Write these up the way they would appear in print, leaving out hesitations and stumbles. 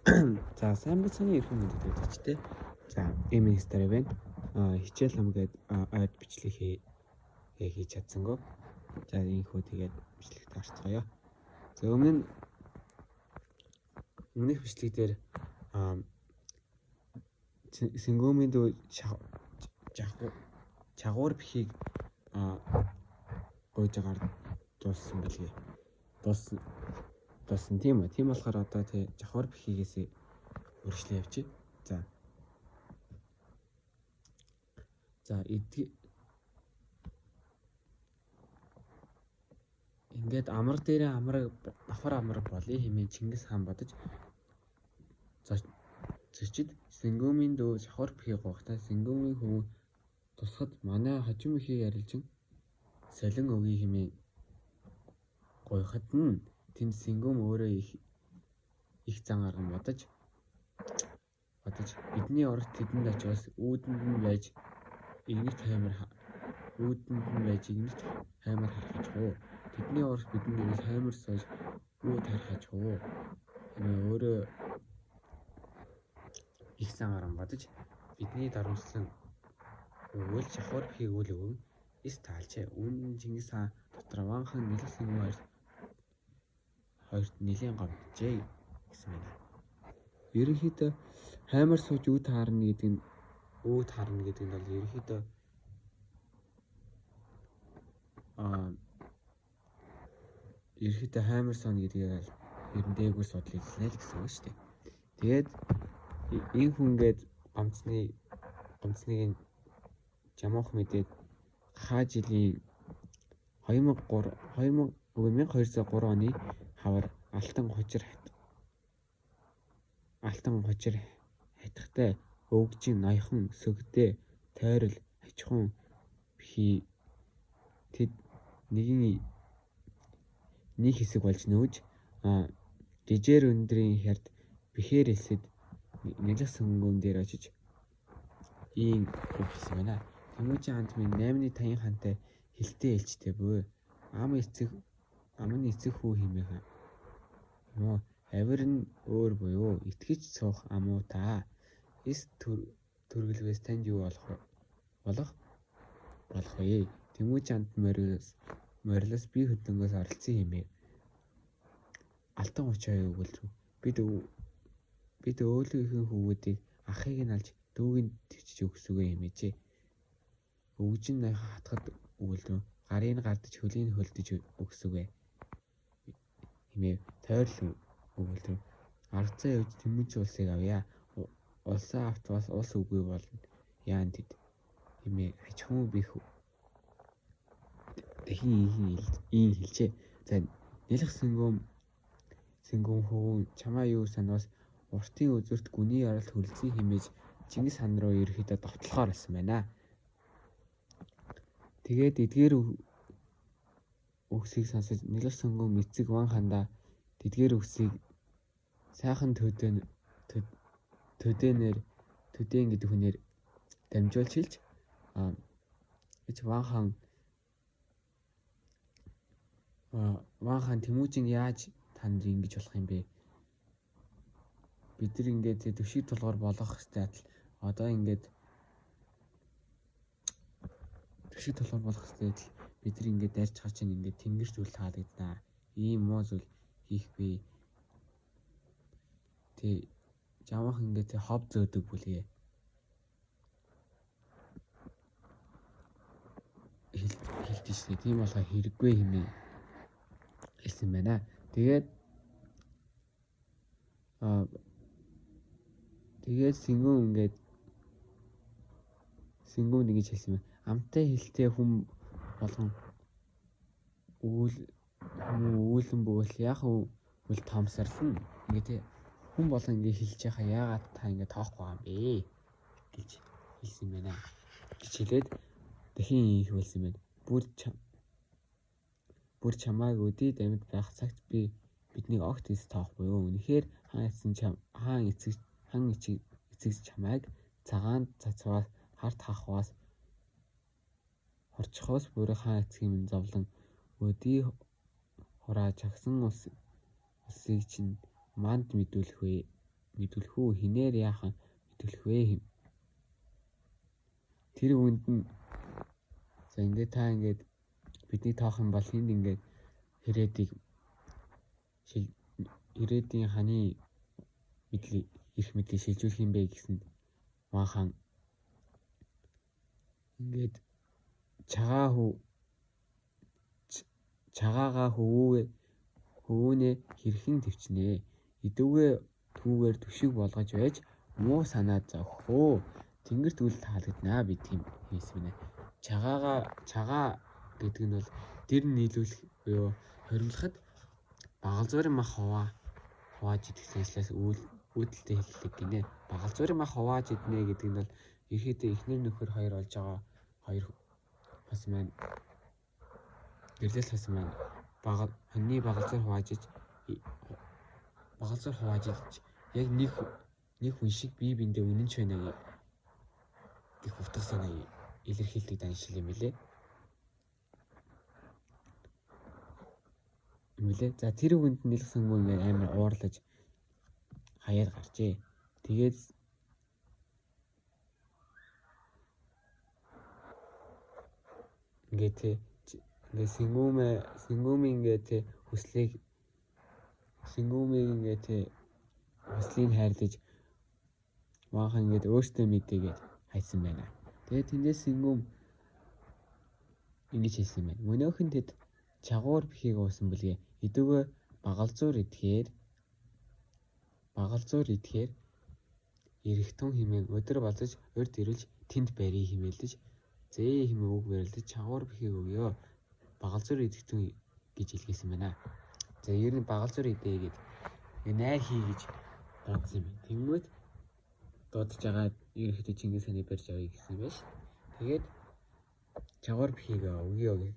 За сайн байцгаана уу эрхэм хүндэт үзэгчдээ. За Эмин Star Event хичээл ам гээд ойд бичлэг хийж чадсангүй. За ийхүү тэгээд бичлэгт орцгоё. За өмнө нь өмнөх бичлэг дээр Сэнгүүмийн дүү чагуур бихийг гуйж агаар дууссан бэлгээ. Дууссан тийм үү? Тийм болохоор одоо тий жавхар бихийгээс үргэлжлээ явчих. За. За ингээд амраг дээрээ амраг давхар амраг болъё хэмээн Чингис хаан бодож зочид Сэнгүүмийн дүү жавхар бихийг гуйхдаа Сэнгүүмийн хөвгүн тусахад манай хожим ихийг арилжин солин өгье хэмээн гуйхад нь тэнд Сэнгүүм өөрөө их зан арган бодож бидний урагт тэдэнд очивол үүдэнд нь байж игнэрт хаймар харах уу. Тэдний урагт бидэнд ирвэл хаймар сууж үүд харах уу хэмээн өөрөө их зан арган бодож бидний дарамтлан өгвөл жавхар бихийг үл өгөн эс таалжээ. Үүнд нь Чингис хаан дотор Ван хаан Нэлэг Сэнгүүм хоёрт нэлээн гомджээ гэсэн байна. Ерөнхийдөө хаймар сууж үүд хаарна гэдэг нь бол ерөнхийдөө ерөнхийдөө хаймар сууна гэдгийг ер нь дээгүүр судал эзлэнэ л гэсэн үг шүү дээ. Тэгээд энэ хүн гээд гомцныг жамуух мэдээд хаа жилийн 1203 оны хавар алтан хучир хатихтай өвгжийн ноёхон сөгдөө тойрол хажихуун бихий тэд нэгэн нэг хэсэг болж нүүж жижээр өндрийн хярд бэхээр элсэд Нэлэг Сэнгүүм дээр очиж ийм үг хэлсэн байна. Тэмүүжин хаанд минь 8-ны таян хаантай хилтэй ээлжтэй буй ам нь эцэг хүү хэмээх юм уу? Авир нь өөр буюу итгэж суух ам уу та. Эс төргөлвээс танд юу болох вэ? Тэмүүжин хаанд морилос бие хөдлөнгөөс оролцсон хэмээх. Алтан хучир хоёр өгүүлрүү. Бид өөлгийнхээ хөвгүүдийг ахыг нь алж дүүг нь твчиж өгсөгөө хэмээжээ. Өвгөжин ноёхон хатгад өгүүлрүү. Гарыг нь гардаж хөлийг нь хөлдөж өгсөгөө хэмэв. Тойрол өгүүлрүү. Аргацаа явж Тэмүүжин улсыг авъя. Улсаа автвал улс үгүй болно. Яан тэд хэмээн хажихуун бих дахин ийм хэлжээ. За Нэлэг Сэнгүүм хөвгүн чамаа юу санавас уртын үзүүрт гүний яралт хүрэлцэн хэмээж Чингис хаан руу ерөнхийдөө довтлохоор байсан байна. Тэгээд эдгээр үгсийг сонсож Нэлэг Сэнгүүм эцэг Ван хаандаа тэдгээр үгсийг сайхан төдөөн гэдэг хүнээр дамжуулж хэлж Ван хаан Тэмүүжин яаж танд ингэж болох юм бэ? Бид нар ингээд төвшиг тулгуур болгох ёстой адил одоо ингээд төвшиг тулгуур болгох ёстой адил бид нар ингээд дайрч байгаа чинь ингээд тэнгэр зүйл таалагдана. Ийм муу зүйл хийхгүй. Тэ жамах ингээд хов зөөдөг бүлгээ хэлдэг шээ. Тийм болохоор хэрэггүй хэмээн хэлсэн байна. Тэгээд тэгээд Сэнгүүм ингээд Сэнгүүм ингэж хэлсэн байна. Амтай хилтэй хүн болгон үүлэн бөгөөл яах үл тоомсорлно. Ингээд хүн болгон ингээд хэлж байхаа яагаад та ингээд тоохгүй байгаа юм бэ гэж хэлсэн байна. Гэж хэлээд дахин их хэлсэн байна. Бүр чамайг өдийд амьд байх цагт би биднийг огт эс тоохгүй юу. Үнэхээр хаан эцэг чамайг цагаан цацваас харт хахваас хорчхоос бүр хаан эцгийн минь зовлон өдий хурааж чагсан улсыг чинь манд мэдүүлэх вэ? мэдүүлэх үү, хинээр яахан мэдүүлэх вэ хэм. Тэр үгэнд нь за ингээд та ингээд бидний тоох юм бол энд ингээд Херодыг Херодын ханы мэдлэг эрх мэдлийг шилжүүлэх юм бэ гэсэн Ван хаан ингээд чагаагаа хөвүүнээ хэрхэн төвчнэ. Идүүгээ түүгээр түшиг болгож байж муу санаа зовх уу. Тэнгэрт үл таалагдана би тийм хийсэн гинэ. Чагаа гэдэг нь бол дэр нийлүүлэх буюу хоримтлахад багалзуурын мах хувааж идэх заншлаас үүдэлтэй хэллэг гинэ. Багалзуурын мах хувааж иднэ гэдэг нь бол ерөөдөө эхнэр нөхөр хоёр болж байгаа хоёр хос маань гэрлэл хос маань хоньны багалзуур хувааж иж яг нэг хүн шиг бие биендээ үнэнч байна гэх утга санаа илэрхийлдэг даншил юм билээ. За тэр үгэнд нэлэх сэнгүү ингээд амар уурлаж хаяад гарчээ. Тэгээд ингээд ингээд сэнгүүмийн ингээд хүслийг сэнгүүмийг ингээд хүслийг хайрлаж Ван хаан ингээд өөртөө мэдээгээд хайсан байна. Тэгээд тэндээс сэнгүүм ингэж хэлсэн байна. Мөнөөхөн тэд чагуур бихийг уусан бүлгээ. Идүүгээ багалзуур идэхээр эрэх тун хэмээн өдөр болзож урд ирүүлж тэнд барья хэмээлдэж зээ хэмээн үг барилдаж чагуур бихийг өгөө. Багалзуур идэх тун гэж илгээсэн байна. За ер нь багалзуур идэ гэд найр хий гэж дуудсан юм байна. Тэнгүүт дуудаж байгаа ерөнхийдөө Чингис хааны барьж авъя гэсэн юм байна шүү. Тэгээд чагуур бихийг өгөө гэж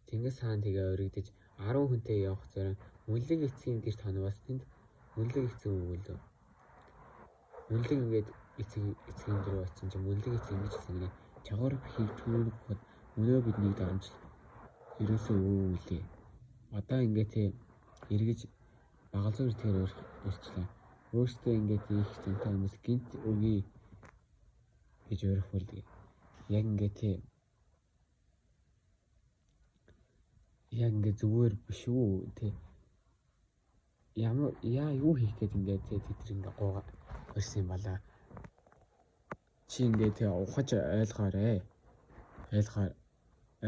Чингис хаан тэгээ өргөдөж 10 хүнтэй явах зорион Мөнлөг эцгийн гэрт хонвоос тэнд Мөнлөг эцэг өгөөлөө. Мөнлөг ингээд эцгийн рүү очсон чинь Мөнлөг эцэг ингэж хэлсэн гинэ. Чагуур бихийг түүн гоход мөнөө биднийг дарамжил ерөөсөө өвөө үлээ. Одоо ингээд тэ эргэж багалзуур идэхээр ирчлээ. Өөртөө ингээд их зэнтэй хүмүүс гинт өгье гэж уурах үлээ. Яг ингээд тэ яг ингээд зүгээр биш үү тэ ямар юу хийх гээд ингээд тэ тэд тэр ингээд гуугаа өрсөн юм балаа. Чи ингээд тэ ухаж ойлгоорой.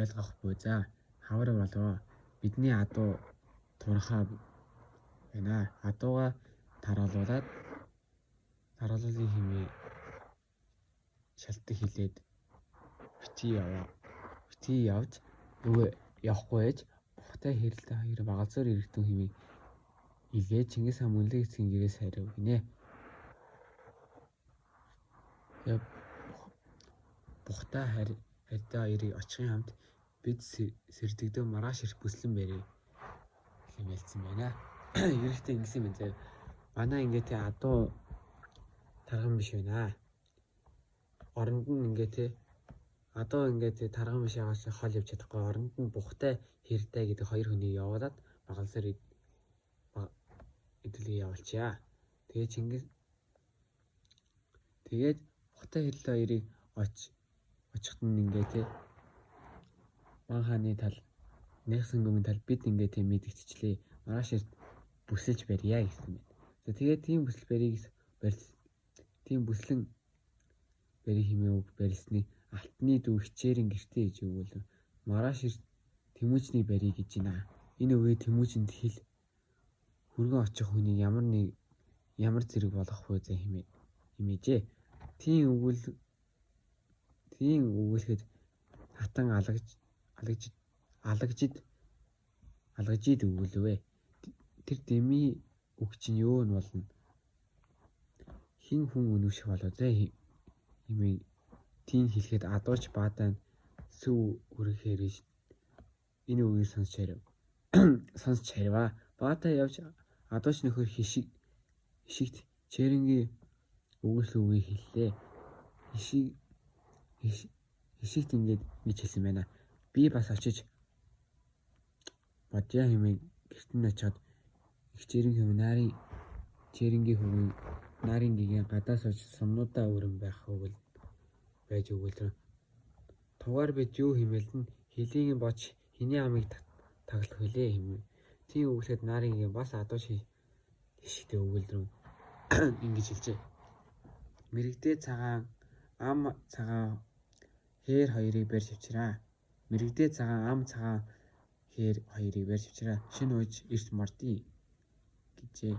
Ойлгох буй за хавар болов. Бидний адуу турхаа байна. Адууга таруулаад тарууллын хэмээ шалтгаан хилээд бити явж нөгөө явахгүй байж Бухтай хэрэлтэй хоёр багалзуур иргэдэн хэмээн илгээ Чингис хаан Мөнлөг эцгийн гэрээс хариу гинэ. Бухтай харьдаа хоёрыг очихын хамт бид сэрдэгдөө маргааш ирэх бүслэн барья хэмээлсэн байна. Ерөнхийдөө ингэсэн юм заяа. Манай ингээ те адуу тарган биш байна. Оронд нь ингээ те адуу ингээ те тарган биш байгаас хол явж чадахгүй. Оронд нь Бухтай хэрдэ гэдэг хоёр хүнийг явуулаад багалзуур эдэлийг явуулчаа. Тэгээ Чингис тэгээд Бухтай хэрдэ хоёрыг очиход нь ингээ те Ван хааны тал Нэгсэнгүмийн тал бид ингээ те мэдгдчихлээ. Маргааш эрт бүсэлж барья гэсэн байна. За тэгээд тийм бүсэл барья тийм бүслэн барья хэмээн үг барьсны алтны дүү хичээрэн гэртээ иж өгвөл маргааш эрт Тэмүүжний барья гэж байна. Энэ үгээ Тэмүүжинд хэл хүргэн очих хүнийг ямар зэрэг болгох вэ зэ хэмээжээ. Тийм өгүүлэхэд хатан алгажид өгүүлвэ. Тэр дэмий үг чинь юу нь болно? Хэн хүн үнэмших болов зэ хэмээн тийм хэлэхэд адууч баадан сүв өргөхээр энэ үгийг сонсч хариваа. Баатай явж адууч нөхөр хишигт Чэрэнгийн өгүүлсэн үгийг хэллээ. Хишигт ингээд ингэж хэлсэн байна. Би бас очиж бодъё хэмээн гэрт нь очиод их Чэрэнгийн хувь нарийн Чэрэнгийн хувийн Нарын гэгэн гадаа сууж сумнуудаа өрн байх өгөл байж өгүүлрэн. Тугаар бид юу хэмээлдэн хилийн боч хэний амыг таглах билээ хэмэв. Тийм үглэхэд Нарын гэгэн бас адууш хишигтэй өгүүлрэн ингэж хэлжээ. Мэргэдээ цагаан ам цагаан хээр хоёрыг барьж авчираа. Мэргэдээ цагаан ам цагаан хээр хоёрыг барьж авчираа. Шинэ ууж эрт мордъё гэжээ.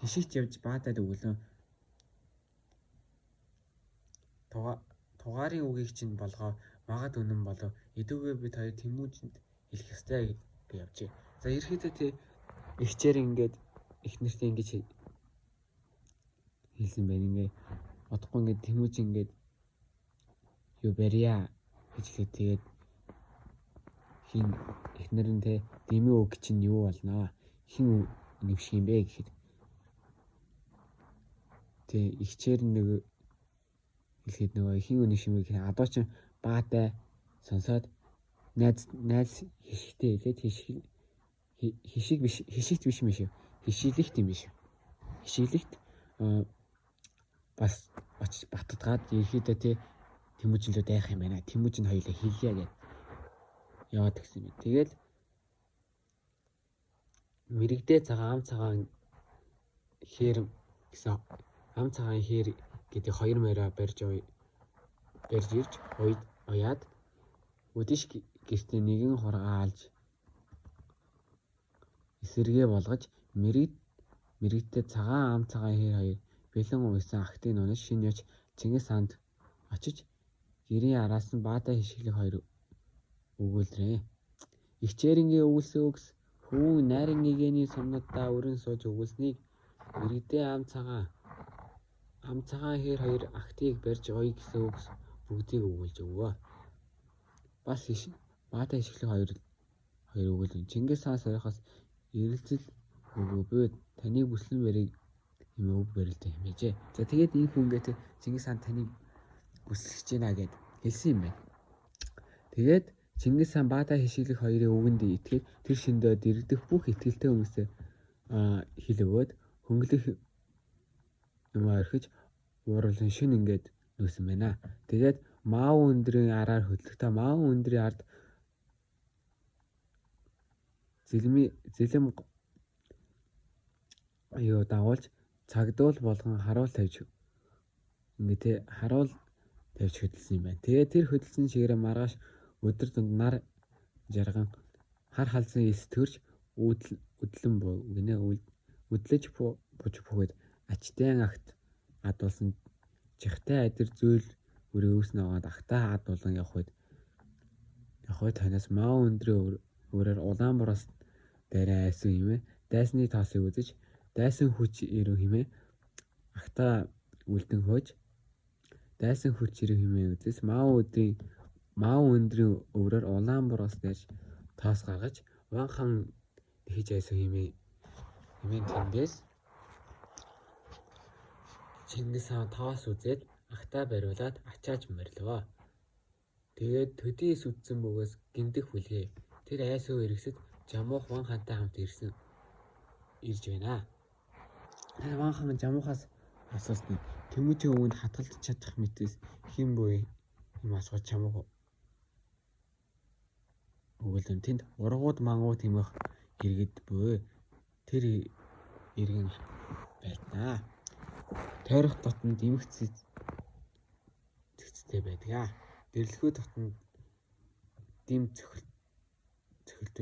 Хишигт явж баатайд өгүүлэн Тугаарын үгийг чинь болгоо магад үнэн болов. Эдүүгээ бид хоёр Тэмүжинд хэлэх ёстой гэж явжээ. За ерөөхдөө тий эгчээр ингээд эхнэртээ ингэж хэлсэн байна. Ингээ удахгүй ингээд Тэмүжин ингээд юу барья гэж хэлээд тэгээд хин эхнэр нь те дэмий үг чинь юу болноо? Хин нэвших юм бэ гэхэд тэ эгчээр нэг хэлэхэд нөгөө хин үнэш юм бэ гэхэд адуу чин баатай сонсоод найз хишигтэй хэлээд хишиг биш хишигт биш юм шиг хишиглэгт юм биш хишиглэгт бас очиж баттгаад ерөөдөө те Тэмүжин лөө дайх юм байна. Тэмүжин хоёулаа хэлье гэд яваад гисэн юм. Тэгэл мэрэгдээ цагаан ам цагаан хээр гэсэн ам цагаан хээр гэдэг хоёр мороо барьж ирж уяад үдиш гэртээ нэгэн хургаа алж эсэргээ болгож мэрэгдээ цагаан ам цагаан хээр хоёр бэлэн уйсан ахтыг унаж шинэ яж Чингис хаанд очиж гэрийн араас нь баатай хишиглэх хоёр өгүүлрээ. Эгчээрэнгийн өгүүлсэн үгс хөвүүн найран гэгээний сумнуудаа өрн сууж өгүүлснийг мэргэдээ ам цагаан хээр хоёр ахтыг барьж уя гэсэн үгс бүгдийг өгүүлж өгвөө. Бас баатай хишиглэх хоёр өгүүлэн. Чингис хаан сорихоос эрэлзэл өгөө буй таныг бүслэн барья хэмээн үг барилдаа хэмээжээ. За тэгээд энэ хүн ингээд Чингис хаан таныг бүслэж гинэ гэд хэлсэн юм байна. Тэгээд Чингис хаан баатай хишиглэх хоёрын үгэнд итгээд тэр шөндөө дэрэгдэх бүх итгэлтэй хүмүүсээ хэл өгөөд хөнгөлөх юм орхиж ууруулан шин ингээд нүүсэн байна. Тэгээд Маав өндрийн араар хөдлөхдөө Маав өндрийн ард зэлэм юу дагуулж цагдуул болгон харуул тавьж ингээ те харуул тавьж хөдөлсөн юм байна. Тэгээд тэр хөдөлсөн чигээрээ маргааш өдөр дунд нар жарган хар халзан эс төрж үдлэн буу гинэ үдлэж бууж бөгөөд ачтын агт адуулсан чихтэй адир зүйл бүрээ өвс ногоод агтаа адуулан явах үед хойноос Маав өндрийн өөрөөр Улаанбараас дайран айсан хэмээн дайсны тоосыг үзэж дайсан хүч ирэв хэмээн агтаа үлдэн хөөж дайсан хүч ирэв хэмээн үзээс Маав өндрийн өврөөр Улаанбараас дайрч тоос гаргаж Ван хаан нэхэж айсан хэмээн тэндээс Чингис хаан тоос үзээд агтаа бариулаад ачааж морилвоо. Тэгээд төдий эс үдсэн бөгөөс гэмтэх хүлгээ. Тэр айсуу эргэсэд Жамуух Ван хаантай хамт ирж байна. Тэр Ван хаан Жамуухаас асуусан нь Тэмүжин өвөнд хадгалж чадах мэтээс хэн буй юм асууж Жамуух өгүүлэн тэнд ургууд мангууд хэмээх иргэд буй тэр иргэн байлаа. Тойрох дотнд эмх цэгцтэй байдаг. Дэрлэхүү дотнд дэм цохилт